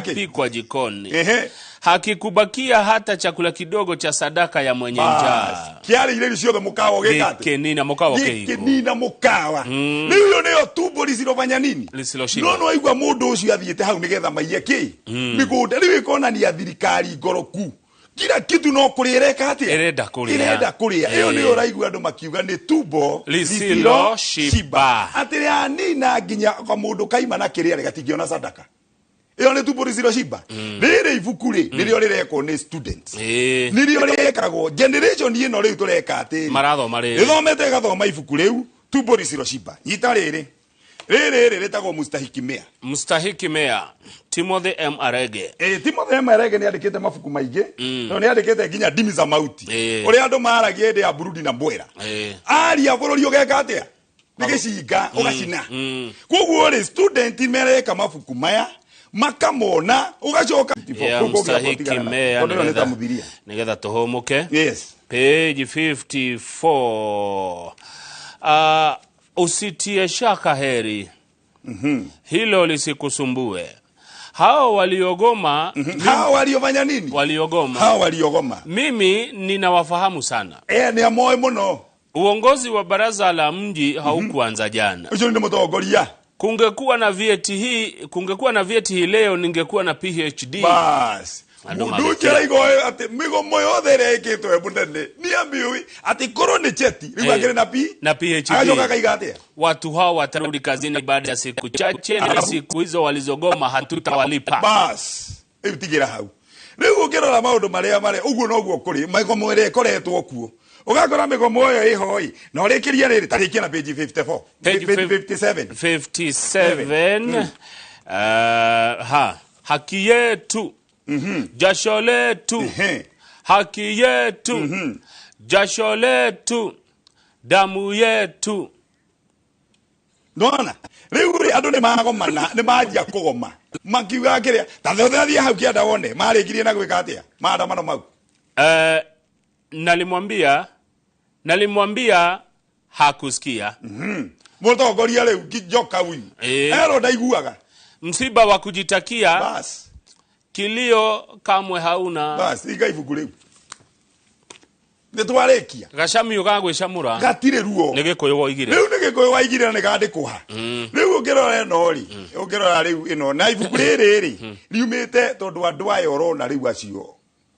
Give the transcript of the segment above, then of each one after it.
Gĩgeka kĩ? Kinapikwa jikoni. Ehe. Hakikubakia hata chakula kidogo cha sadaka ya mwenye njaa. Kĩarĩ irio ciothe mũkawa ũgĩka atĩ Gĩkĩnina mũkawa ũkĩhingwo. Gĩkĩnina mũkawa. Rĩu ĩyo nĩyo tumbo lisilofanya nini? Lisiloshiba. No nĩwaigua mũndũ ũcio athiĩte hau nĩgetha maiye kĩ mĩgũnda. Rĩu ĩkonania thirikari ngoroku kila kitu no kũrĩa ĩreka atĩa? Ĩrenda kũrĩa. Ĩrenda kũrĩa. Ĩyo nĩyo ũraigua andũ makiuga nĩ tumbo lisiloshiba. Atĩ rĩanina nginya kamũndũ kaima na kĩrĩa rĩ gatingĩona sadaka. Ĩyo nĩ tumbo lisiloshiba. Rĩrĩ ibuku rĩ nĩrĩo rĩrekwo nĩ students, nĩrĩo rĩrekagwo generation ĩno rĩu tũreka atĩrĩ Marathoma rĩrĩ. Rĩthomete ĩgathoma ibuku rĩu tumbo lisiloshiba. Nyita rĩrĩ rĩrĩ rĩtagwo Mustahiki Mea. Mstahiki Mea, Timothy M. Arege. Timothy M. Arege nĩ andĩkĩte mabuku maingĩ, no nĩ andĩkĩte nginya ndimi za mauti, ũrĩa andũ maragia hĩndĩ ya Burundi na Mbwera. Aria bũrũri ũgeka atĩa? Nĩ gĩcinga ũgacina. Koguo rĩ student mereka mabuku maya makamona ũgacoka Ya Mstahiki Mea tondũ ĩno nĩ ta nĩgetha mũthiria. nĩgetha tũhũmũke. Yes. Page 54. Usitie shaka heri. Hilo lisikusumbue. Hao waliogoma, Hao waliofanya nini? Waliogoma. Hao waliogoma. Mimi ninawafahamu sana. Nĩ amoĩ mũno. Uongozi wa baraza la mji haukuanza jana. Ũcio nĩ mũtongoria. Kungekuwa na vyeti hii leo ningekuwa na PhD. Bas. Andũ Mũndũ magĩkĩra. ũcio araigua atĩ mĩgomo yothe ĩrĩa ĩkĩtwo ĩ mũnene nĩ amĩũĩ atĩ korwo nĩ cheti rĩu akĩrĩ na P Na PhD. Agacoka akaiga atĩa? Watu hao watarudi kazini baada ya siku chache, na siku hizo walizogoma hatutawalipa. Bas. Rĩu tigĩra hau. Rĩu ũngĩrora maũndũ marĩa marĩa ũguo noguo kũrĩ mĩgomo ĩrĩa ĩkoretwo kuo. Ũgakora mĩgomo ĩyo ĩho ĩ na ũrĩkĩrie rĩrĩ tarĩkia na page 54. Page Page 57. 57. Haki yetu. Jasho letu. Haki yetu. Jasho letu. Damu yetu. Ndona rĩu rĩ andũ nĩ magomana, nĩ manjia kũgoma makiuga kĩrĩa ta thiĩ hau kĩanda wone marĩkirie na gwĩka atĩa maandamano mau. Nalimwambia hakusikia. Mũtongoria rĩu njoka huyu erwo ndaiguaga. Msiba wa kujitakia. Bas. Kilio kamwe hauna. Bas, iga ibuku rĩu. Nĩ twarĩkia. Gacamio ga gwĩcamũra. Gatirĩ ruo. Nĩ Gĩkũyũ woigire. Rĩu nĩ Gĩkũyũ waigire na nĩ kandĩkwo. Rĩu ũngĩrora ĩno rĩ, ũngĩrora rĩu ĩno na ibuku rĩrĩ rĩ, riumĩte tondũ andũ aya ũrona rĩu acio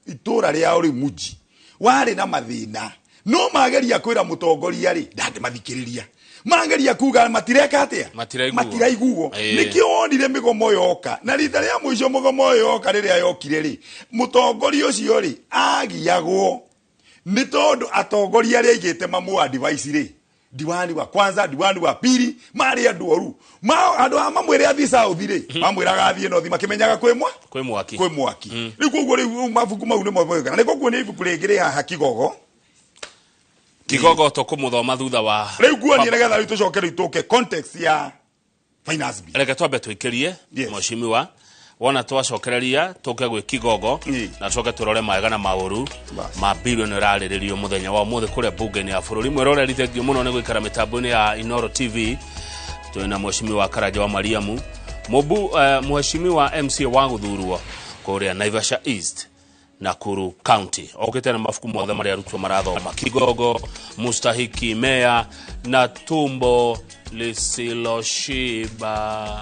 itũra rĩao rĩu mũji warĩ na mathĩna no mageria kwĩra mũtongoria rĩ ndangĩmathikĩrĩria. Mageria kuga matireka atĩa? Matiraiguo. Matiraiguo. Nĩkĩo wonire mĩgomo yoka na rita rĩa mũico mũgomo yoka rĩrĩa yokire rĩ mũtongoria ũcio rĩ agiagwo nĩ tondũ atongoria arĩa aigĩte mamũ advice rĩ diwani wa kwanza diwani wa pili marĩ andũ oru andũ a mamwĩre athiĩ south rĩ mamwĩraga athiĩ north makĩmenyaga kwĩ mwa kwĩ mwaki kwĩ mwaki. Rĩu koguo rĩu mabuku mau nĩmo moigana. Nĩ koguo nĩ ibuku rĩngĩ rĩ haha Kigogo. Kigogo tũkũmũthoma thutha wa rĩu nguonie nĩgetha rĩu tũcoke rĩu tũke context ya finance bill. Reke twambe tũikĩrie mheshimiwa wona twacokereria tũke gwĩ Kigogo na tũcoke tũrore mawega na maũru ma bilioni ĩrarĩrĩrio mũthenya wa ũmũthĩ kũrĩa bunge-inĩ ya bũrũri. Mwĩroreri thengiũ mũno nĩ gũikara mĩtambo-inĩ ya Inooro TV. Twĩna mheshimiwa Karanja wa Mariamu mheshimiwa MCA wa gũthurwo kũrĩa Naivasha East Nakuru County. Okĩte na mabuku mothe marĩa arutwo marathoma: Kigogo, Mustahiki Mea na Tumbo Lisiloshiba.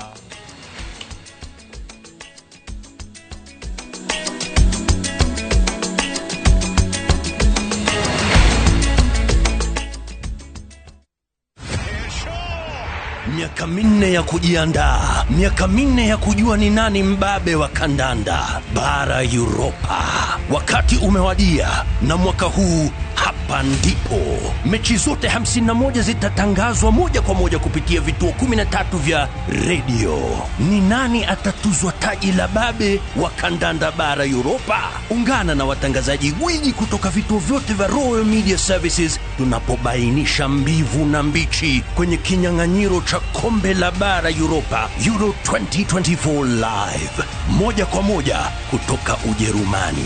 Miaka minne ya kujiandaa, miaka minne ya kujua ni nani mbabe wa kandanda bara Europa. Wakati umewadia, na mwaka huu hapa ndipo mechi zote 51 zitatangazwa moja kwa moja kupitia vituo 13 vya redio. Ni nani atatuzwa taji la babe wa kandanda bara Europa? Ungana na watangazaji gwiji kutoka vituo vyote vya Royal Media Services tunapobainisha mbivu na mbichi kwenye kinyang'anyiro cha kombe la bara Europa Euro 2024 live moja kwa moja kutoka Ujerumani.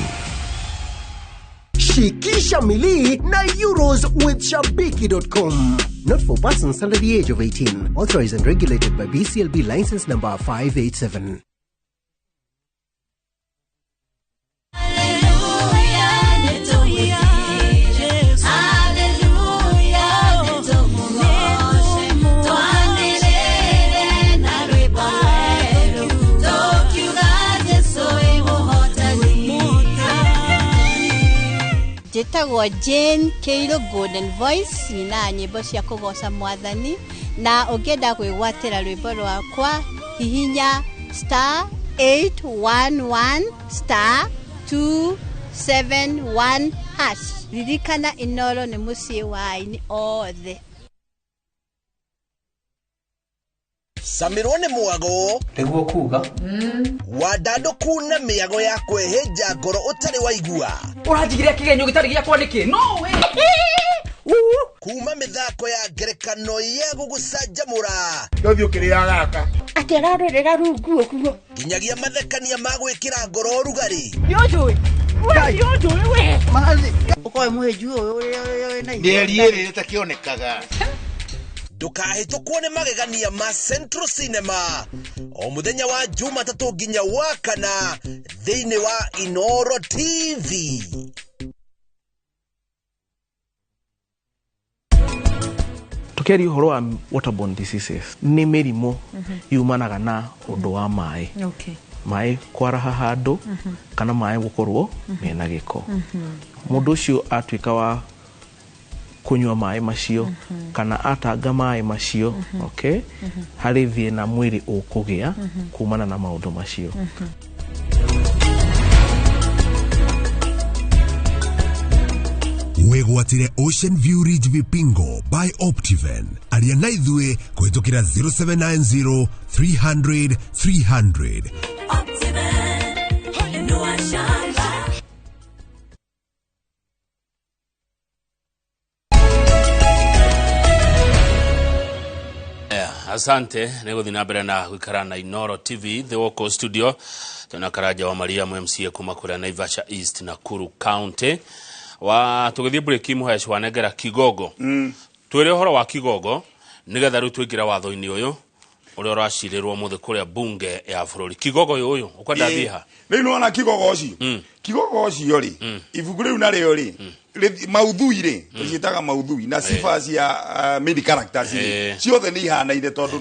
Shikisha milii na Euros with Shabiki.com. Not for persons under the age of 18. Authorized and regulated by BCLB license number 587. Njĩtagwo Jane Kĩirũ Golden Voice, nyinaga nyĩmbo cia kũgoca mwathani, na ũngĩenda kwĩgwatĩra rwĩmbo rwakwa hihinya star 811 star 271 hash. Ririkana Inoro nĩ mũciĩ wa aini othe. Samirwo nĩ mwago nĩguo kuga wandandũku na mĩago ya kwĩhĩnja ngoro ũtarĩ waigua. Ũranjigĩra kĩgenyo gĩtarĩ gĩakwa nĩkĩ? No we kuma mĩthako ya ngerekano ya gũgũcanjamũra Ndũthiĩ ũkĩrĩaga gaka. Atĩ ararorera rungu ũguo. Nginyagia mathekania ma gwĩkĩra ngoro ũrugarĩ. Nĩũnjũĩ? We nĩũnjũĩ we? Ũkoe mũhĩnju ũyũ ũrĩa wĩna Mĩeri ĩrĩ ĩtakĩonekaga. Ndũkahĩtũkwo nĩ magegania ma Central Cinema o mũthenya wa Jumatatũ nginya wa kana thĩinĩ wa Inoro TV. Tukiaria ũhoro wa waterborne diseases nĩ mĩrimũ yumanaga na ũndũ wa maĩ. Maĩ kwaraha handũ kana maĩ gũkorwo mena gĩko. Mũndũ ũcio atuĩka wa kunyua maĩ macio kana atanga maĩ macio, okay, harĩ thĩna mwĩrĩ ũkũgĩa kumana na maũndũ macio. Wĩgwatire Ocean View Ridge Vipingo by Optiven. Aria na ithuĩ kũhĩtũkĩra 0790 300 300. Asante nĩ gũthiĩ na mbere na gũikara na Inoro TV the Woko Studio. Twĩna Karanja wa Maria MCA kuma kũrĩa Naivasha East Nakuru County. Wa tũgĩthiĩ break mũheci wanengera Kigogo. Twĩre ũhoro wa Kigogo nĩgetha rĩu tũingĩre watho-inĩ ũyũ ũrĩa ũracirĩrwo mũthĩ kũrĩa bunge ya bũrũri. Kigogo ũyũ ũkwenda thiĩ ha? Rĩu nĩwona Kigogo ũcio. Kigogo ũcio rĩ, ibuku rĩu narĩo rĩ, maudhui rĩ, tũciĩtaga maudhui na sifa cia main characters rĩ, ciothe nĩ ihanaine tondũ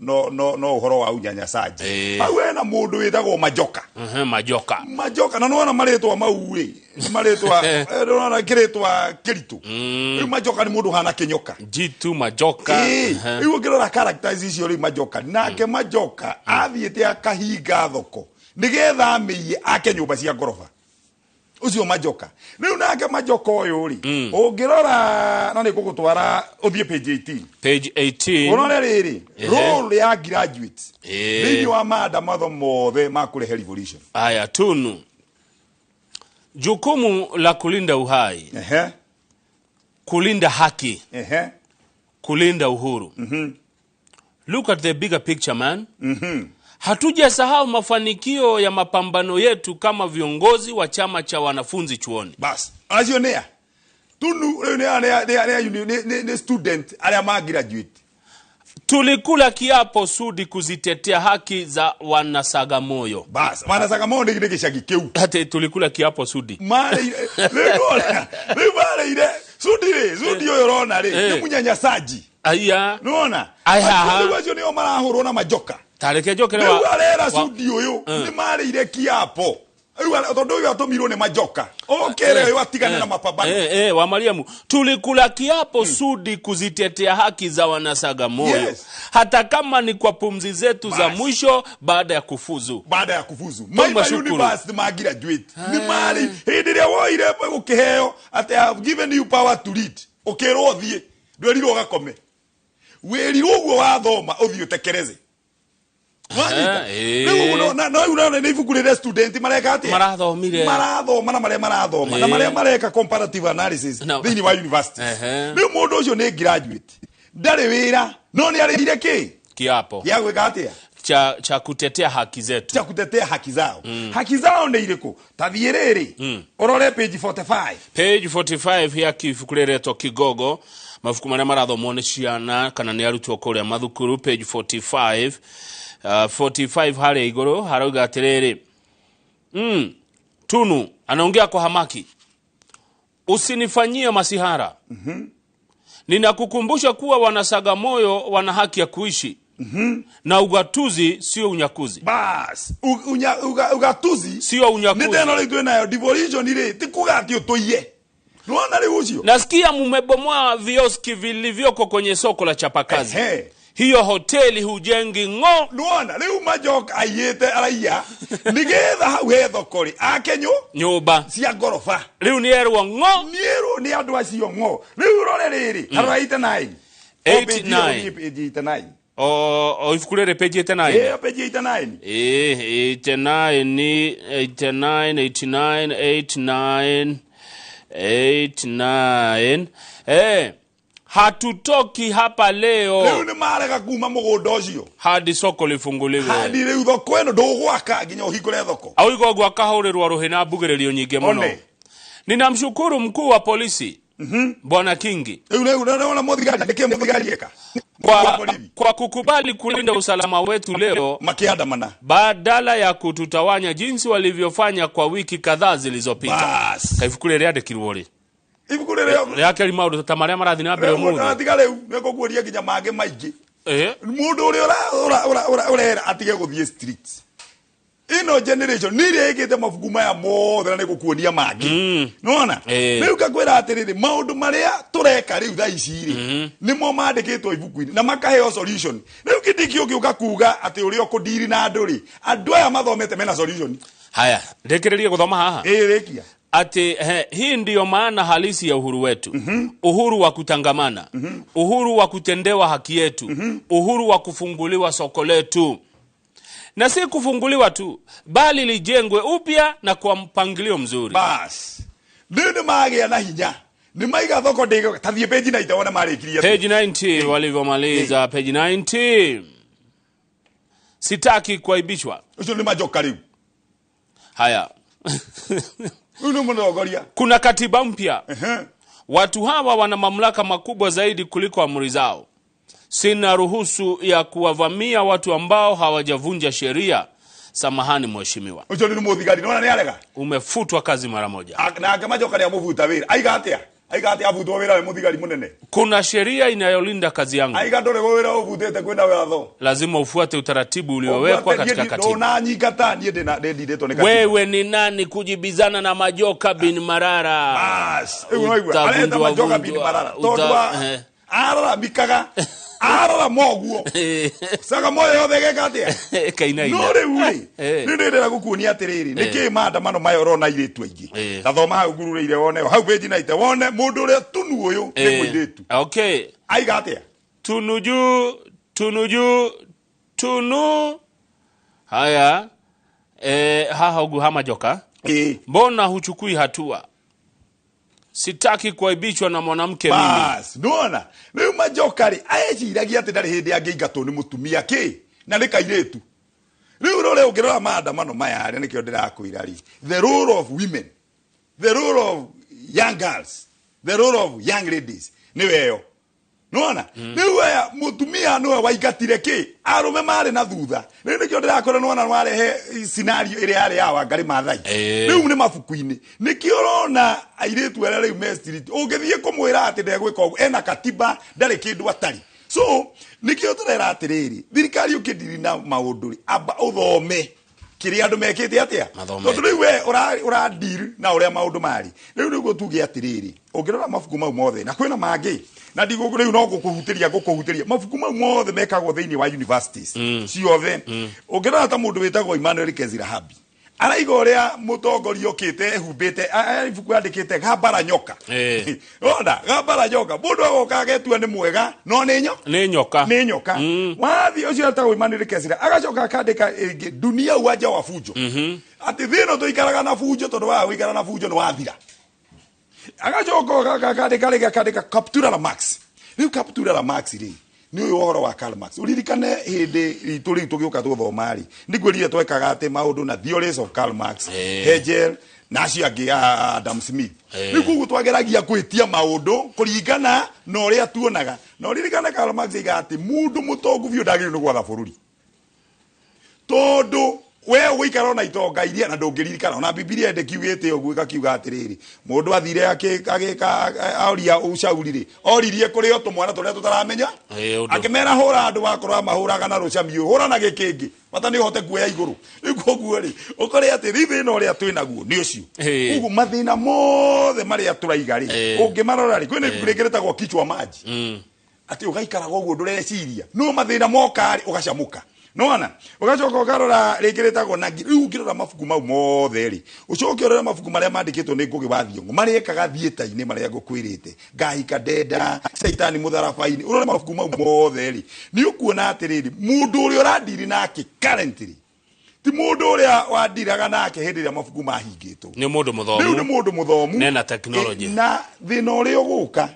no ũhoro wa unyanyasaji. Hau hena mũndũ wĩtagwo Majoka. Majoka. Majoka na nĩwona marĩtwa mau rĩ, nĩ marĩtwa nĩwona kĩrĩtwa kĩritũ. Rĩu Majoka nĩ mũndũ ũhana kĩnyoka. Jitu Majoka. Rĩu ũngĩrora characters icio rĩu Majoka, nake Majoka athiĩte akahinga thoko nĩgetha amĩiye ake nyũmba cia ngoroba. Ucio Majoka. Rĩu nake Majoka ũyũ rĩ, ũngĩrora na nĩ ngũgũtwara ũthiĩ page 18. Page 18. Ũrore rĩrĩ, role ya graduate thĩinĩ wa maandamano mothe ma kũrehe revolution. Aya, tunu. Jukumu la kulinda uhai. Kulinda haki. Kulinda uhuru. Look at the bigger picture, man. Hatujasahau mafanikio ya mapambano yetu kama viongozi wa chama cha wanafunzi chuoni. Bas, acio nĩa? Tunu rĩu nĩ student arĩa ma graduate. Tulikula kiapo Sudi kuzitetea haki za wanasagamoyo. Bas, wanasagamoyo nĩ gĩcagi kĩu. Ate tulikula kiapo Sudi. Rĩu marĩire Sudi rĩ, Sudi ũyũ ũrona rĩ, nĩ mũnyanyasaji. Aya. Nĩwona? Aya. Rĩu acio nĩo marahũrwo na Majoka. Tareke njokere wa Rĩu arera Sudi ũyũ nĩ marĩire kiapo. Rĩu tondũ ũyũ atũmirwo nĩ Majoka. Okere ũyũ atigane na mapambano. Wa Mariamu, tulikula kiapo Sudi kuzitetea haki za wanasagamoyo. Yes. Hata kama ni kwa pumzi zetu za mwisho baada ya kufuzu. Baada ya kufuzu. Maiba University ma graduate. Nĩ marĩ hĩndĩ ĩrĩa woire gũkĩheo atĩ I have given you power to lead. Ũkĩrwo ũthiĩ, ndwerirwo ũgakome. Wĩrirwo ũguo wathoma ũthiĩ ũtekereze. No nĩ ibuku rĩrĩa student mareka atĩa? Marathomire. Marathoma na marĩa marathoma na marĩa mareka comparative analysis thĩinĩ wa universities. Rĩu mũndũ ũcio nĩ graduate. Ndarĩ wĩra, no nĩ arĩire kĩ? Kiapo. Gĩa gwĩka atĩa? Cha kutetea haki zetu. Cha kutetea haki zao. Haki zao nĩ irĩkũ? Ta thiĩ rĩrĩ, ũrore page 45. Page 45 ya kibuku rĩretwo Kigogo. Mabuku marĩa marathomwo nĩ ciana kana nĩ arutwo kũrĩa mathukuru. Page 45. 45 harĩa igũrũ harauga atĩrĩrĩ, Tunu anaongea kwa hamaki. Usinifanyie masihara. Ninakukumbusha kuwa wanasagamoyo wana haki ya kuishi. Na ugatuzi sio unyakuzi. Bas, ugatuzi sio unyakuzi. Nĩ teno rĩu twĩ nayo devolution rĩ, ti kuga atĩ ũtũiye. Nĩwona rĩu ũcio? Nasikia mumebomoa vioski vilivyoko kwenye soko la chapakazi. Hiyo hoteli hujengi ng'o. Nĩwona rĩu Majoka aiyĩte araiya nĩgetha hau he thoko rĩ ake nyũmba cia ngoroba. Rĩu nĩ erwo ng'o. Nĩ erwo nĩ andũ acio ng'o. Rĩu rore rĩrĩ, tarora 89. 89. Page 89. O ibuku rĩrĩ page 89. Ĩyo page 89. 89 89 89 89 89. Hatutoki hapa leo. Rĩu nĩ marega kuma mũgũnda ũcio. Hadi soko lifunguliwe. Hadi rĩu thoko ĩno ndũgwaka nginya ũhingũre thoko. Auiga ũguo akahũrĩrwo rũhĩ na mbugĩrĩrio nyingĩ mũno. Ninamshukuru mkuu wa polisi Bwana Kingi kwa kukubali kulinda usalama wetu leo makiandamana badala ya kututawanya jinsi walivyofanya kwa wiki kadhaa zilizopita. Kaibuku rĩrĩ rĩandĩkirwo rĩ? Ibuku rĩrĩ rĩake maũndũ ta marĩa marathiĩ na mbere ũmũthĩ. Tiga rĩu nĩngũkuonia nginya mangĩ maingĩ. Mũndũ ũrĩa ũrera atige gũthiĩ street. Ino generation nĩ ĩrĩa mabuku maya mothe na nĩngũkuonia mangĩ. Nĩwona? Rĩu ngakwĩra atĩrĩrĩ, maũndũ marĩa tũreka rĩu thaa ici rĩ nĩmo mandĩkĩtwo ibuku-inĩ na makaheo solution. Rĩu Kindiki ũngĩũka kuga atĩ ũrĩa ũkũndiri na andũ rĩ, andũ aya mathomete mena solution. Haya, ndĩkĩrĩrie gũthoma haha. Rĩkia. Ati hii ndiyo maana halisi ya uhuru wetu. Uhuru wa kutangamana, uhuru wa kutendewa haki yetu, uhuru wa kufunguliwa soko letu. Na si kufunguliwa tu, bali lijengwe upya na kwa mpangilio mzuri. Bas. Nini magea na hinya? Ni maiga thoko ndego. Tathie page 90 wona marĩkirie. Page 90 walivyomaliza page 90. Sitaki kuaibishwa. Ucio ni Majoka rĩu. Haya. Uno mũtongoria. Kuna katiba mpya. Watu hawa wana mamlaka makubwa zaidi kuliko amri zao. Sina ruhusu ya kuwavamia watu ambao hawajavunja sheria. Samahani mheshimiwa. Ucio ni muthigari nona ni arega. Umefutwa kazi mara moja. Na kama Majoka ni amuvuta wira. Aiga atia? Aiga atia avutwo wira we muthigari munene. Kuna sheria inayolinda kazi yangu. Aiga ndore wira uvutete kwenda watho. Lazima ufuate utaratibu uliowekwa katika katiba. Ndona nyikata nie ndina ndinditwo ni katiba. Wewe ni nani kujibizana na Majoka bin Marara? Bas. Areta Majoka bin Marara. Tondu arora mikaga arora moguo saka moyo yothe geka atia kainaina no riu ri ni ndĩrenda gũkuonia atĩrĩrĩ nĩkĩ maandamano maya ũrona airĩtu aingĩ ta thoma hau ngurũrĩire wone hau page 90 wone mũndũ ũrĩa tunu ũyũ nĩ mũirĩtu. Okay, aiga atia? Tunu juu, tunu juu, tunu. Haya, haha ugu hama Joka. Mbona huchukui hatua? Sitaki kuaibishwa na mwanamke mimi. Bas, nona. Rĩu Majoka rĩ aeciragia atĩ ndarĩ hĩndĩ angĩingatwo nĩ mũtumia kĩ na nĩ kairĩtu. Rĩu rore ũngĩrora maandamano maya rĩ nĩkĩo ndĩrakwĩra rĩ, the role of women, the role of young girls, the role of young ladies nĩ weyo. Nona? Rĩu aya mũtumia nĩwe waingatire kĩ arũme marĩ na thutha. Rĩu nĩkĩo ndĩrakwĩra nĩwona warehe scenario ĩrĩa yarĩ ya Wangari Maathai. Rĩu nĩ mabuku-inĩ. Nĩkĩo ũrona airĩtu arĩa rĩu me street ũngĩthiĩ kũmwĩra atĩ ndegwĩka ũguo ena katiba ndarĩ kĩndũ atarĩ. So nĩkĩo tũrera atĩrĩrĩ, thirikari ũkĩndiri na maũndũ rĩ, amba ũthome kĩrĩa andũ mekĩte atĩa. Tondũ rĩu we ũra deal na ũrĩa maũndũ marĩ. Rĩu nĩguo tuge atĩrĩrĩ, ũngĩrora mabuku mau mothe na kwĩna mangĩ na ndigũkũ rĩu no gũkũhutĩria mabuku mau mothe mekagwo thĩinĩ wa universities ciothe. Ũngĩrora ta mũndũ wĩtagwo Emmanuel Kezirahabi araiga ũrĩa mũtongoria ũkĩte ehumbĩte ibuku yandĩkĩte gambara nyoka. Ona gambara nyoka mũndũ agoka agetua nĩ mwega no nĩ nyoka. Nĩ nyoka. Wathiĩ ũcio etagwo Emmanuel Kezira agacoka akandĩka ĩngĩ dunia uwanja wa fujo. Atĩ thĩ ĩno tũikaraga na fujo tondũ wa gũikara na fujo nĩ wathira. Agacoka akandĩka rĩngĩ akandĩka Kaptura la Marx. Rĩu Kaptura la Marx rĩ nĩ ũyũ ũhoro wa Karl Marx. Ũririkane hĩndĩ itũ rĩu tũgĩũka tũthoma rĩ nĩngwĩrire twekaga atĩ maũndũ na theories of Karl Marx, Hegel na acio angĩ Adam Smith. Rĩu koguo twageragia gwĩtia maũndũ kũringana na ũrĩa tuonaga. Na ũririkane Karl Marx aigaga atĩ mũndũ mũtongu biũ ndagĩrĩirwo nĩ gwatha bũrũri tondũ We ũgũikara ona itonga iria na ndũngĩririkana ona Bibilia ndĩkiugĩte ũguo, ĩgakiuga atĩrĩrĩ, mũndũ athire agĩka oria ũcauri rĩ, oririe kũrĩ o tũmwana tũrĩa tũtaramenya, Ĩĩ, ũndũ. akĩmera hũra andũ, wakorwo mahũraga na rũcamiũ, hũra na gĩkĩngĩ, bata nĩ ũhote kuoya igũrũ. Rĩu koguo rĩ, ũkore atĩ rĩu thĩna ũrĩa twĩ naguo nĩ ũcio. Koguo mathĩna mothe marĩa tũraiga rĩ, ũngĩmarora rĩ, kwĩna ibuku rĩngĩ rĩtagwo Kichwa Maji, atĩ ũgaikaraga ũguo ndũreciria, no mathĩna moka rĩ, ũgacamũka nona ũgacoka ũkarora rĩngĩ rĩtagwo na rĩu ũngĩrora mabuku mau mothe rĩ, ũcoke ũrore mabuku marĩa mandĩkĩtwo nĩ Ngũgĩ wa Thiong'o, marĩekaga thiĩta-inĩ marĩa ngũkwĩrĩte, Ngahika Ndenda, Caitani Mũtharaba-inĩ, ũrore mabuku mau mothe rĩ, nĩ ũkuona atĩrĩrĩ, mũndũ ũrĩa ũrandiri nake currently ti mũndũ ũrĩa wandiraga nake hĩndĩ ĩrĩa mabuku mahingĩtwo. Nĩ mũndũ mũthomu. Rĩu nĩ mũndũ mũthomu Nena technology. Na thĩna ũrĩa ũgũka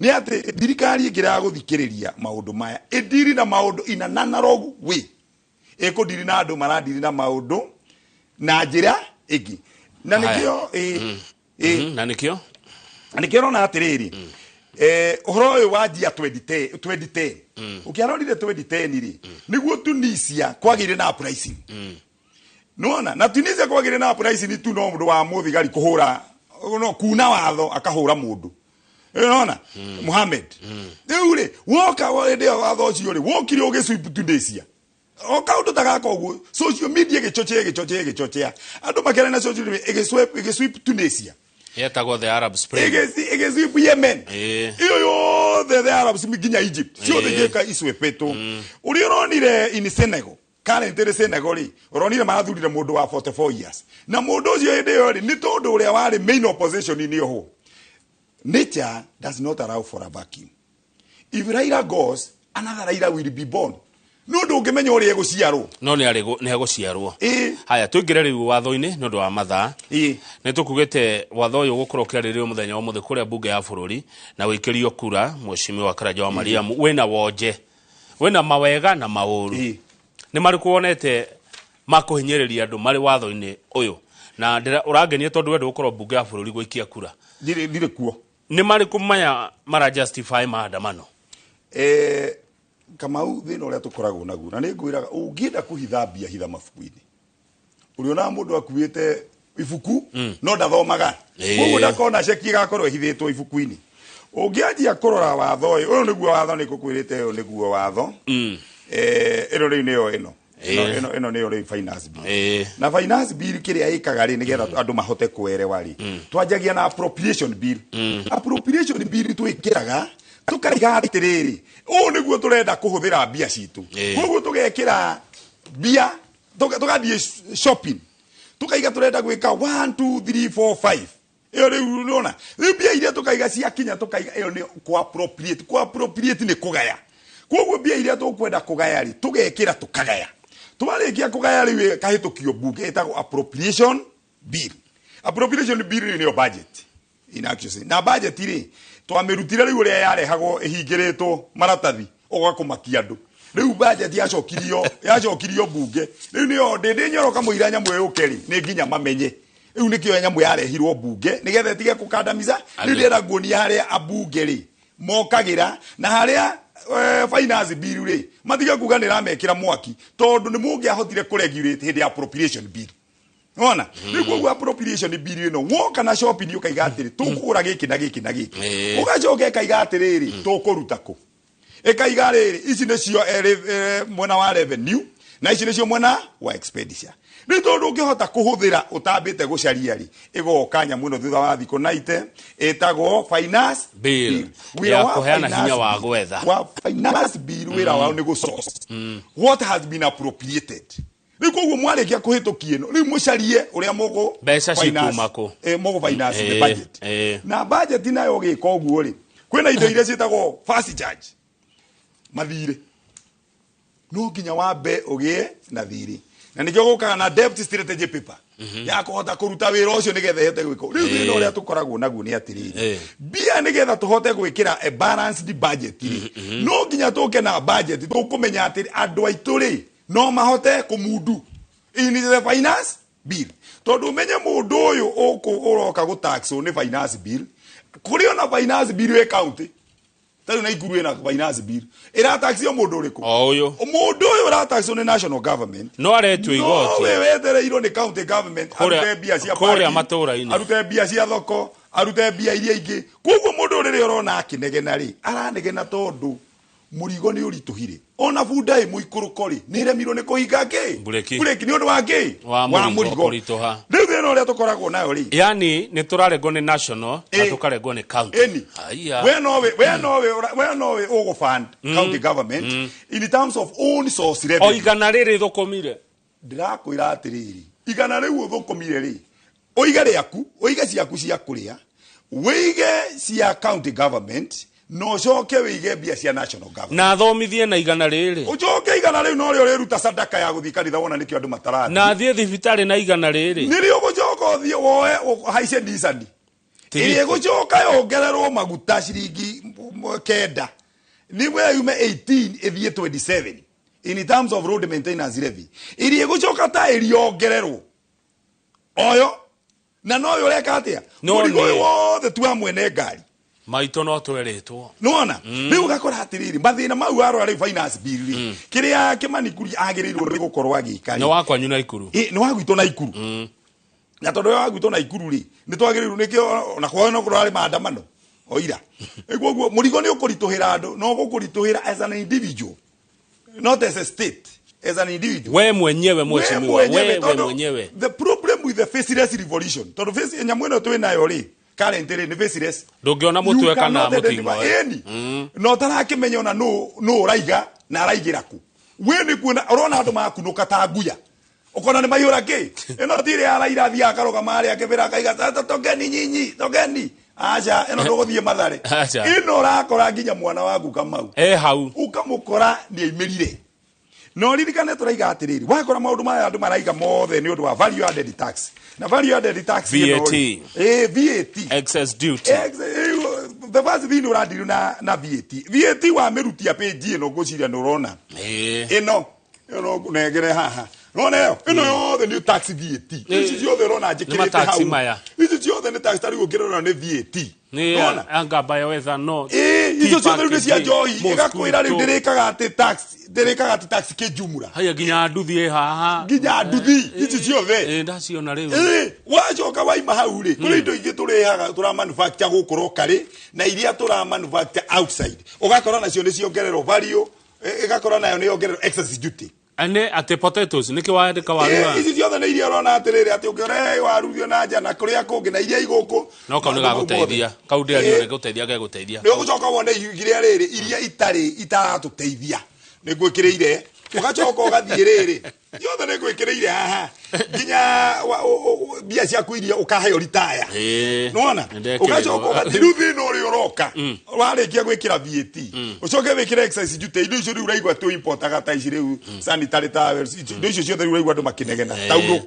nĩ atĩ thirikari ĩngĩrega gũthikĩrĩria maũndũ maya, ĩndiri na maũndũ in an analog way, ĩkũndiri na andũ marandiri na maũndũ na njĩra ĩngĩ, na Haya. nĩkĩo Na nĩkĩo na nĩkĩo ũrona atĩrĩrĩ, ũhoro ũyũ wanjia 2010 2010 ũkĩarorire 2010 rĩ, nĩguo Tunisia kwagĩire na uprising. Nona na Tunisia kwagĩire na uprising tu, no mũndũ wa mũthigari kũhũra, no kuna watho akahũra mũndũ, nona Muhammad. Rĩu rĩ, woka hĩndĩ ĩyo watho ũcio rĩ wokire ũgĩsweep Tunisia, o kaũndũ ta gaka ũguo, social media ĩgĩchochea ĩgĩchochea ĩgĩchochea andũ makĩaria na social media, ĩgĩsweep ĩgĩsweep Tunisia. Yetagwo the Arab Spring. Ĩgĩsweep Yemen, iyo yothe, the Arabs nginya Egypt, ciothe igĩka iswepetwo. Ũrĩa ũronire in Senegal currently, Senegal rĩ, ũronire marathurire mũndũ wa 44 years, na mũndũ ũcio hĩndĩ ĩyo rĩ, nĩ tondũ ũrĩa warĩ main opposition nĩ ohwo. Nature does not allow for a vacuum. If Raila goes, another Raila will be born. No ndũngĩmenya ũrĩa egũciarwo. No nĩ egũciarwo. Haya, tũingĩre rĩu watho-inĩ nĩ ũndũ wa mathaa. Nĩ tũkugĩte watho ũyũ ũgũkorwo ũkĩarĩrĩrio mũthenya wa ũmũthĩ kũrĩa mbunge ya bũrũri na wĩikĩrio kura. Mheshimiwa Karanja wa Mariamu, wĩna wonje, wĩna mawega na maũru, nĩ marĩkũ wonete ma kũhinyĩrĩria andũ marĩ watho-inĩ ũyũ? Na ũrangenia tondũ we ndũgũkorwo mbunge ya bũrũri gũikia kura. Ndirĩ kuo. Nĩ marĩkũ maya mara justify maandamano? Kamau, thĩna ũrĩa tũkoragwo naguo, na nĩ ngwĩraga, ũngĩenda kũhitha mbia, hitha mabuku-inĩ. Ũrĩonaga mũndũ akuĩte ibuku no ndathomaga, koguo ndakona ceki ĩgakorwo ĩhithĩtwo ibuku-inĩ. Ũngĩanjia kũrora watho ũyũ, ũyũ nĩguo watho, nĩ ngũkwĩrĩte ũyũ nĩguo watho. Ĩno rĩu nĩyo ĩno. Ĩno nĩyo rĩu finance bill. Na finance bill kĩrĩa ĩkaga rĩ, nĩgetha andũ mahote kũerewa rĩ, twanjagia na appropriation bill. Appropriation bill twĩkĩraga tũkaiga atĩrĩrĩ, ũũ nĩguo tũrenda kũhũthĩra mbia citũ. Koguo tũgekĩra mbia, tũgathiĩ shopping, tukaiga turenda gwika 1 2 3 4 5. Iyo riu nona riu mbia iria tukaiga ciakinya, tukaiga iyo ni ku appropriate. Ku appropriate ni kugaya. Koguo mbia iria tukwenda kugaya ri, tugekira tukagaya. Twarikia kugaya riu kahitukio bunge, itagwo appropriation bill. Appropriation bill rĩu nĩyo budget in actual. Na budget rĩ, twamirutire riu uria yarehagwo ihingĩrĩtwo maratathi ũgakũmakia andũ. Rĩu budget yacokirio bunge, rĩu nĩyo ndĩndĩ nyoroka mũira nyamũ ĩyo rĩ, nĩ nginya mamenye. Rĩu nĩkĩo nyamũ yarehirwo bunge nĩgetha ĩtige kũkandamiza. Rĩu ndĩrenda nguonia harĩa ambunge rĩ mokagĩra na harĩa finance bill rĩ, matige kuga nĩ ramekĩra mwaki, tondũ nĩ mũngĩahotire kũregulate hĩndĩ ya appropriation bill. Nona rĩu koguo appropriation bill ĩno, woka na shopping ũkaiga atĩrĩ, tũkũgũra gĩkĩ na gĩkĩ na gĩkĩ. Ũgacoka ĩkaiga atĩrĩrĩ, tũkũruta kũ? Ĩkaiga rĩrĩ, ici nĩcio mwena wa revenue na ici nĩcio mwena wa expenditure. Rĩu tondũ ũngĩhota kũhũthĩra ũtambĩte gũcaria rĩ, ĩgoka nyamũ ĩno thutha wa thikũ naite ĩtagwo finance bill. Wĩra Ya wa kũheana finance hinya wa bill. gwetha. Wa finance bill, wĩra wao nĩ gũ-source what has been appropriated. Rĩu koguo mwarĩkia kũhĩtũkia ĩno, rĩu mũcarie ũrĩa mũgũ Mbeca finance. cikuma kũ? Mũgũ finance the budget. Na budget nayo ũgĩka ũguo rĩ, kwĩna indo iria ciĩtagwo fast charge, mathirĩ. No nginya wambe ũgĩe na thirĩ, na nĩkĩo gũkaga na debt strategy paper ya kũhota kũruta wĩra ũcio nĩgetha ĩhote gwĩka. Rĩu thĩna ũrĩa tũkoragwo naguo nĩ atĩrĩrĩ, mbia nĩgetha tũhote gwĩkĩra a balanced budget rĩ, no nginya tũke na budget tũkũmenya atĩ andũ aitũ rĩ no mahote kũmundu in the finance bill, tondũ ũmenye mũndũ ũyũ ũroka gũtaxwo nĩ finance bill, kũrĩ ona finance bill ĩ county. Tarĩu Naikuru ĩna finance bill ĩrataxio mũndũ ũrĩkũ? O ũyũ. Mũndũ ũyũ ũrataxio nĩ national government. No aretio igoti. No we wetereirwo nĩ county government arute mbia cia kũrĩa matũũra-inĩ, arute mbia cia thoko, arute mbia iria ingĩ. Koguo mũndũ rĩrĩa ũrona akĩnegena rĩ, aranegena tondũ mũrigo nĩ ũritũhire. Ona bunda ĩ mũikũrũko rĩ, nĩ ĩremirwo nĩ kũhinga kĩ? Mbureki. Mbureki nĩ ũndũ wa kĩ? Wa mũrigo kũritũha. Rĩu thĩna ũrĩa tũkoragwo nayo rĩ, yani nĩ tũrarengwo nĩ national na tũkarengwo nĩ county. Ĩni. We nowe ũgũ fund county government in terms of own source revenue. O igana rĩrĩ thũkũmire. Ndĩrakwĩra atĩrĩrĩ, igana rĩu ũthũkũmire rĩ, ũige rĩaku, ũige ciaku cia kũrĩa, wĩige cia county government, no ũcoke wĩige mbia cia national government. Na thomithie na igana rĩrĩ. Ũcoke igana rĩu norĩo rĩruta sadaka ya gũthiĩ kanitha wona nĩkĩo andũ matarathiĩ. Na athiĩ thibitarĩ na igana rĩrĩ. Nĩrĩo ũgũcoka ũthiĩ woe ũhaice Nissan. Ĩrĩa ĩgũcoka yongererwo maguta ciringi 9. Nĩguo yume 18 ĩthiĩ 27 in terms of road maintenance levy. Ĩrĩa ĩgũcoka ta ĩriongererwo. Oyo na noyo ũreka atĩa? Mũrigo ũyũ wothe tu wa mwene ngari. Maitũ no twerĩtwo. Nĩwona? Rĩu ũgakora atĩrĩrĩ, mathĩna mau arora rĩu finance bill rĩ, kĩrĩa Kĩmani Kuria agĩrĩirwo nĩ gũkorwo agĩka rĩ. Nĩ wa kwanyu Naikuru. Nĩ wa gwitũ Naikuru. Na tondũ wa gwitũ Naikuru rĩ, nĩ twagĩrĩirwo nĩkĩo ona kwao no kũrarĩ maandamano o ira. Koguo mũrigo nĩ ũkũritũhĩra andũ, no ũgũkũritũhĩra as an individual, not as a state, as an individual. We mwenyewe mheshimiwa, we mwenyewe. The problem with the faceless revolution, tondũ face nyamũ ĩno twĩ nayo rĩ, current rĩ nĩ faceless. Ndũngĩona mũtwe kana mũting'oe. Ĩni. No ũtarakĩmenya ona nũ ũraiga na araigĩra kũ. We nĩ kuona ũrona andũ makunũka ta nguya. Ũkona nĩ maihũra kĩ? Ĩno ti ĩrĩa ya Raila athiaga akarũgama harĩa akĩbĩra akaiga tokeni nyinyi, tokeni. Aca, ĩno ndũgũthiĩ Mathare. Ĩno ũrakora nginya mwana waku Kamau. Hau. Ũkamũkora nĩ aimĩrire. No ririkane tũraiga atĩrĩrĩ, wakora maũndũ maya andũ maraiga mothe nĩ ũndũ wa value added tax. Na value added tax VAT. VAT. Excess duty. The first thing ũrandiru na VAT. VAT wa mĩrutia page ĩno ngwĩciria nĩ ũrona. Ĩno ĩno ngũnengere haha. Nona ĩyo, ĩno yothe nĩ tax VAT. Ici ciothe ũrona njĩkĩrĩte hau. Ici ciothe nĩ tax tarĩu ũngĩrora nĩ VAT. Nĩ anga bioethanol. Icio ciothe rĩu nĩ cia njohi. Ĩgakwĩra rĩu ndĩrĩkaga atĩ tax, ndĩrĩkaga atĩ tax kĩjumura. Haya nginya nduthi ĩ haha. Nginya nduthi ici ciothe. Ndaciona rĩu. Wacoka waima hau rĩ, kũrĩ indo ingĩ tũrĩhaga tũra manufacture gũkũ locally na iria tũra manufacture outside. Ũgakora nacio nĩ ciongererwo value, ĩgakora nayo nĩ yongererwo excess duty. Ane ate potatoes nĩkĩ wandĩka waru? Ici ciothe nĩ iria ũrona atĩrĩrĩ atĩ ũngĩorehe waru ũthiĩ na nja na kũrĩa kũngĩ na iria igũkũ. No kau nĩgagũteithia. Kau ndĩario nĩgũteithia gegũteithia. Nĩ ũgũcoka wone iria rĩrĩ iria itarĩ itaratũteithia. Nĩ ngwĩkĩrĩire. Ũgacoka ũgathiĩ rĩrĩ. Ciothe nĩ ngwĩkĩrĩire haha. Nginya mbia ciaku iria ũkaheo ritaya. Nĩwona? Ũgacoka ũgathiĩ rĩu thĩna ũrĩa ũroka. Warĩkia gwĩkĩra VAT. Ũcoke wĩkĩre excise duty. Indo icio rĩu ũraigua tũ importaga ta ici rĩu sanitary towels. Indo icio ciothe rĩu ũraigua andũ makĩnegena. Taurũ.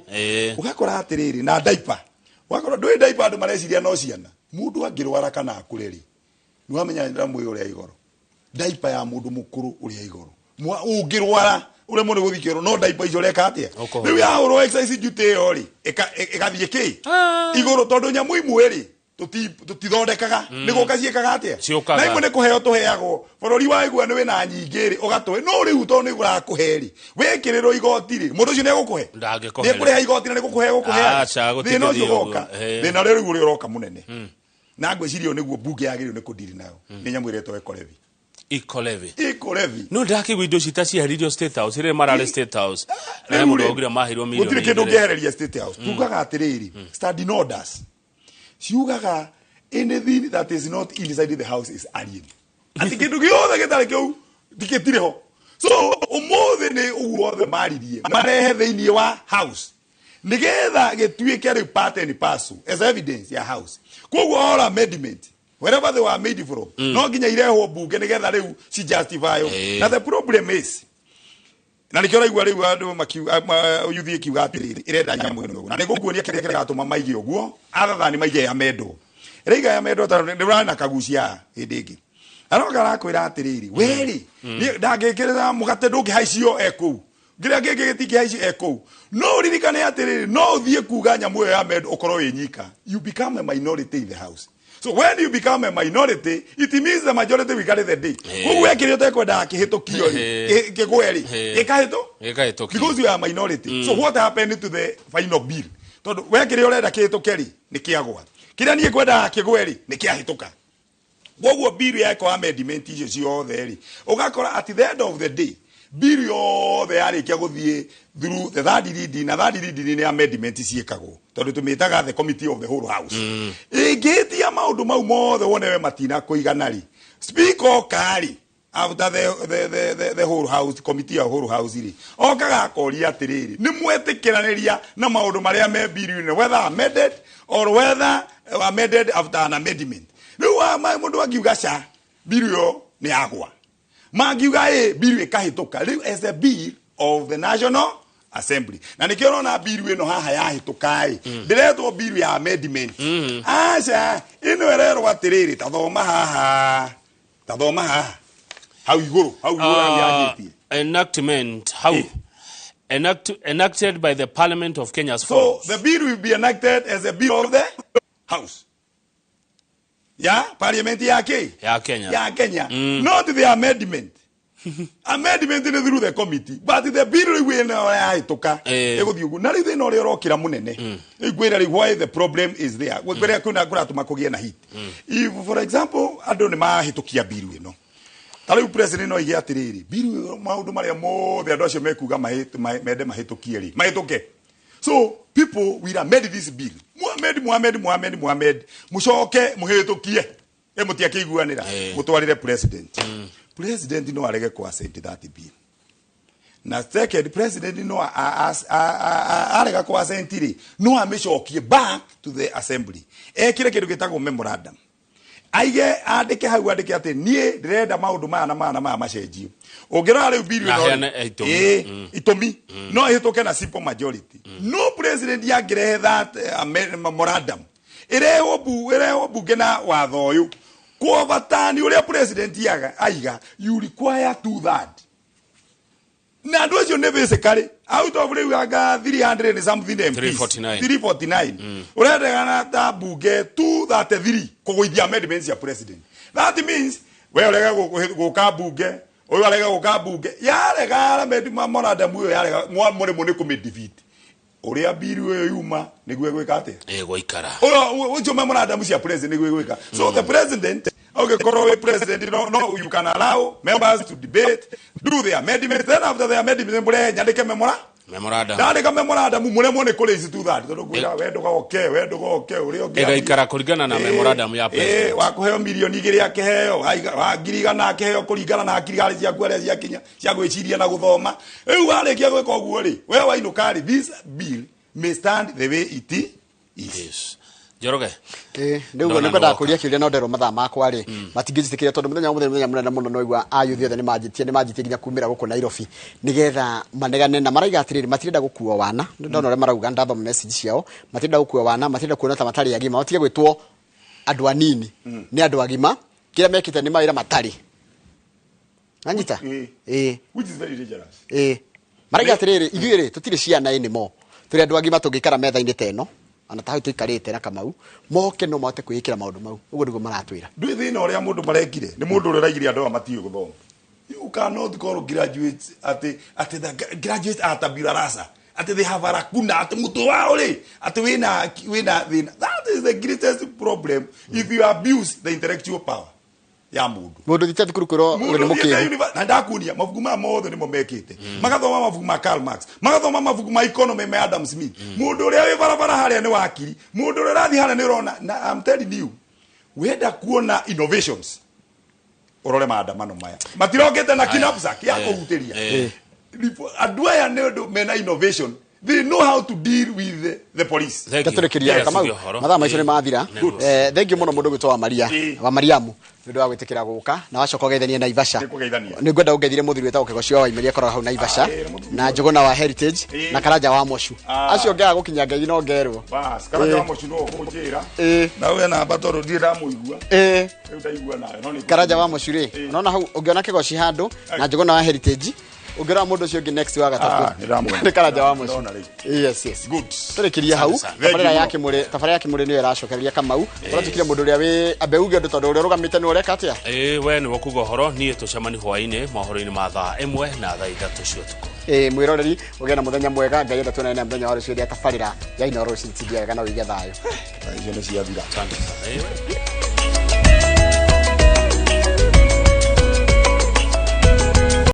Ũgakora atĩrĩrĩ na diaper. Ũgakora ndũĩ diaper andũ mareciria no ciana. Mũndũ angĩrwara kana akũre rĩ, nĩwamenya ndamwĩ ũrĩa igoro. Diaper ya mũndũ mũkũrũ ũrĩa igoro. Ũngĩrwara ũrĩa mũndũ gũthiĩ kĩoro no diaper icio ũreka atĩa? Rĩu yahũrwo excise duty ĩyo rĩ, ĩgathiĩ kĩ? Igũrũ tondũ nyamũ imwe rĩ, tũtithondekaga. Nĩ gũka ciĩkaga atĩa? Na imwe nĩ kũheo tũheagwo. Bũrũri waigua nĩ wĩna nyingĩ rĩ, ũgatũhe. No rĩu tondũ nĩ ũrakũhe rĩ, wĩkĩrĩrwo igoti rĩ, mũndũ ũcio nĩ egũkũhe? Ndangĩkũhe. Nĩ ekũrĩha igoti na nĩ gũkũhe egũkũheaga. Thĩna ũcio ũgoka. Thĩna ũrĩa rĩu ũrĩa ũroka mũnene. Na ngwĩciria ũyũ nĩguo mbunge yagĩrĩirwo nĩ kũndiri nayo. Nĩ nyamũ ĩretwo eco levy. Eco levy. Eco levy. No ndakĩigua indo ici ta cieheririo State House, rĩrĩa mararĩ State House. Na mũndũ augire maheirwo mirioni Gũtirĩ kĩndũ igĩrĩ. ũngĩehereria State House. Tugaga atĩrĩrĩ, standing orders. Ciugaga anything that is not inside the house is alien. Atĩ kĩndũ gĩothe gĩtarĩ kĩu gĩtirĩ ho. So ũmũthĩ nĩ ũguo othe maririe marehe thĩinĩ wa house. Nĩgetha gĩtuĩke rĩu part and parcel as evidence ya house. Koguo all amendment wherever they were made from, no nginya irehwo bunge nĩgetha rĩu ci justify. Na the problem is, na nĩkĩo ũraigua rĩu andũ makiuga, yuthi ĩkiuga atĩrĩrĩ, ĩrenda nyamũ ĩno. Na nĩngũkuonia kĩrĩa kĩratũma maige ũguo, other than maige ya mendwo. Ĩraiga ya mendwo tondũ nĩ ũrarĩ na kagucia hĩndĩ ĩngĩ. Aroka arakwĩra atĩrĩrĩ, we rĩ, niĩ ndangĩkĩrĩra mũgate ndũngĩhaicio e kũu. Kĩrĩa kĩngĩ gĩtingĩhaicio e kũu. No ũririkane atĩrĩrĩ, no ũthiĩ kuga nyamũ ĩyo ya mendwo ũkorwo wĩ nyika. You become a minority in the house. So when you become a minority, it means the majority will carry the day. Koguo wekire utekwendaga kĩhĩtũkio rĩ, kĩgwe rĩ, gĩkahĩtũkio because you are a minority. So what happened to the final bill? Tondũ wekire ũrenda kĩhĩtũke rĩ, nĩ kĩagwa. Kĩrĩa niĩ ngwendaga kĩgwe rĩ, nĩ kĩahĩtũka. Koguo bill yekwo amendment icio ciothe rĩ, ũgakora at the end of the day bill yothe yarĩkia gũthiĩ through the third reading, na third reading nĩ amendment ciĩkagwo tondũ tũmĩtaga the committee of the whole house. Ĩngĩtia maũndũ mau mothe wone we matina kũigana rĩ, speaker oka rĩ, after the whole house committee of whole house rĩ, okaga akoria atĩrĩrĩ, nĩ mwetĩkĩranĩria na maũndũ marĩa me bill-inĩ, whether amended or whether amended after an amendment. Rĩu mũndũ angiuga ca bill ĩyo nĩ yagwa, mangiuga ĩ bill ĩkahĩtũka rĩu as a bill of the National Assembly. Na nĩkĩo ũrona bill ĩno haha yahĩtũka ĩ, ndĩretwo bill ya amendment. Aca ĩno ĩrerwo atĩrĩrĩ, tathoma haha, tathoma haha hau igũrũ, hau igũrũ yanjĩtie enactment how enacted by the Parliament of Kenya as follows. So the bill will be enacted as a bill of the house. Ya parliament ya ya Kenya. Ya Kenya. Not the amendment. Amendment is through the committee, but the bill we na yahituka iguthi ugu. Na riu thina uria urokira munene ngwira riu why the problem is there. Ngwira kuna kuratuma kugie na heat. If for example andu ni mahitukia bill ino, ta riu president no ige atiriri bill maundu maria mothe andu acio mekuga mende mahitukie ri mahituke. So people will amend this bill. Muhammad Muhammad Muhammad Muhammad mucoke muhitukie mutiakiguanira mutwarire president. President no arege ku assent that bill. Na second president no arega ku assent ri no amicokie back to the assembly. Ekire kindu gitagwo memorandum. Aige andike hau andike ati nie ndirenda maundu maya na maya na maya macenjio. Ungirora riu bill ino itumi no ihituke na simple majority. No president yangirehe that memorandum irehwo bunge na watho uyu kuovatani uria president yaga aiga you require 2/3. Na andu acio ni basically out of riu anga 300 and something MPs 349 urendekana ta bunge 233 kugũithia amendments ya president. That means we urega guka bunge uyu arega guka bunge yarega memorandum uyu yarega murimo ni kumidefeat uria bill uyu yuma niguo gwika atia gwaikara ucio memorandum cia president niguo gwika. So the president okay korwo president no you can allow members to debate, do their amendment, then after the amendment mure nyandike memorandum ndandika memorandum muremwo ni kuri 2/3 tondu ngwira we ndugoke we ndugoke uria ungi igaikara kuringana na memorandum ya president. Wa kuheo milioni 2 akiheo wa 100,000 akiheo kuringana na akiri ciaku aria ciakinya cia gwiciria na guthoma. Riu warikia gwika uguo ri we wainuka ri, this bill may stand the way it is. Njoroge nĩguo nĩngwendaga kũria kĩũria no nderwo mathaa makwa rĩ matingĩnjĩtĩkĩria tondũ mũthenya wa mũthenya mũnene mũno no igua ayuthi othe nĩmanjĩtie nginya kumĩra gũkũ Nairobi nĩgetha manegane na maraiga atĩrĩrĩ matirenda gũkuo wana. Ndona ũrĩa marauga ndathoma message ciao, matirenda gũkuo wana, matirenda kuona ta matarĩ agima, matige gwĩtwo andũ anini nĩ andũ agima, kĩrĩa mekĩte nĩ mawĩra matarĩ anyita which is very dangerous. Maraiga atĩrĩrĩ ithuĩ rĩ tũtirĩ ciana anymore, tũrĩ andũ agima tũngĩikara metha-inĩ ta ĩno ana ta hau tuikarite na Kamau moke no mahote kwĩĩkĩra maũndũ mau ũguo nĩguo maratwĩra. Ndũĩ thĩna ũrĩa mũndũ marekire nĩ mũndũ ũrĩa ũraigire andũ aya matiũĩ gũthoma. You cannot call graduates ati the graduates are tabula rasa, ati they have a lacuna, ati mũtwe wao rĩ ati wĩna thĩna. That is the greatest problem if you abuse the intellectual power ya mundu. Mundu thiite thukuru kwirwo ni mukiru na ndakunia mabuku ma mothe nimo mekite magathoma mabuku ma Karl Marx, magathoma mabuku ma economy ma Adam Smith. Mundu uria wi barabara haria ni wakiri, mundu uria urathi haria ni urona. Na I'm telling you, wenda kuona innovations urore maandamano maya matirokete na knapsack ya kuhutiria andu aya ni undu mena innovation. They know how to deal with the police. Gatũrĩkĩria Kamau mathaa macio nĩ mathira. Thank you mũno mũndũ gwĩtwo wa Maria wa Mariamu nĩ ũndũ wa gwĩtĩkĩra gũka na wacoka ũgeithanie Naivasha. Nĩ ngwenda ũngeithire mũthuri wĩtagwo Kĩgocio wa Waimeria akoragwo hau Naivasha na Njũgũna wa Heritage na Karanja wa Mocu. Acio ngĩaga gũkinya ngeithi no ngerwo. Bas Karanja wa Mocu no ũkũnjĩra. Na we namba tondũ ndirĩ ndamũigua. Rĩu ndaigua nayo no nĩ Karanja wa Mocu rĩ, unaona hau ũngĩona Kĩgoci handũ na Njũgũna wa Heritage Ũngĩrora mũndũ ũcio ũngĩ next wa gatatũ. Ah, nĩndamwona. Nĩ Karanja wa mũciĩ. Ndona rĩu. Yes, yes. Good. Tũrĩkĩrie hau. Asante sana. Tabarĩra ya Thank you Kĩmũrĩ, tabarĩra ya Kĩmũrĩ nĩyo ĩracokereria Kamau. Tũratuĩkire mũndũ ũrĩa wĩ ambe uge ũndũ tondũ ũrĩa ũrũgamĩte nĩ ũreka atĩa? Ĩĩ, we nĩwe kuga ũhoro, niĩ tũcemani hwaĩ-inĩ mohoro-inĩ ma thaa 1 na thaa 3 cia ũtukũ. Ĩĩ, mwĩroreri, ũgĩe na mũthenya mwega. Ngai enda tuonane na mũthenya wa rũciũ rĩa tabarĩra ya Inooro rũciũ. Tindia wega na ũige thayũ. Icio nĩ ciathira. Asante sana. Ĩĩ.